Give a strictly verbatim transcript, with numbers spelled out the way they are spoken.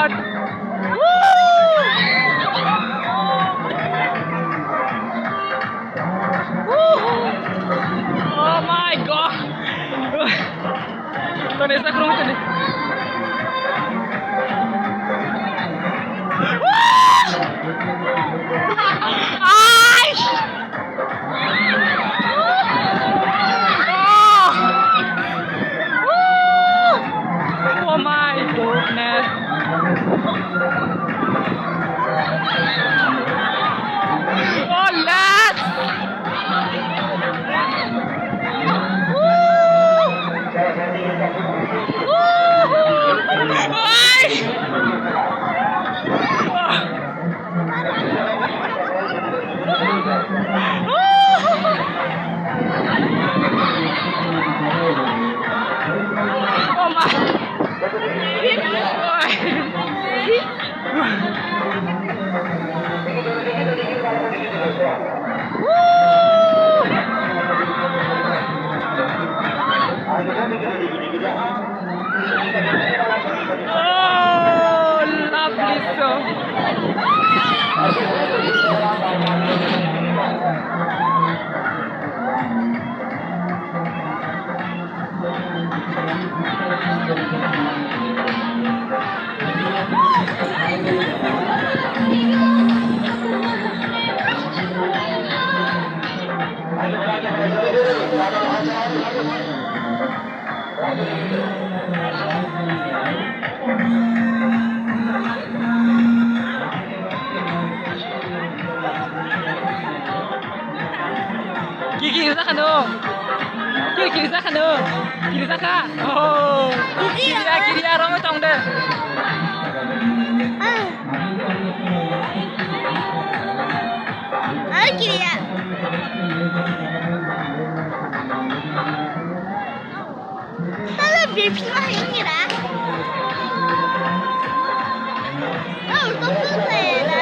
Oh my God! Tony, sa kurung tony. Ay! Oh! Oh my goodness! Oh, let's! Ay! Oh my! Oh, lovely song. Ki ki rijak kha no? Ki ki rijak kha no? Ki rijak kha? Oh. Kiriya, kiriya, romwi tong de. Ah. Ah, kiriya. Tala bipin ma hingira. Oh, to suse da.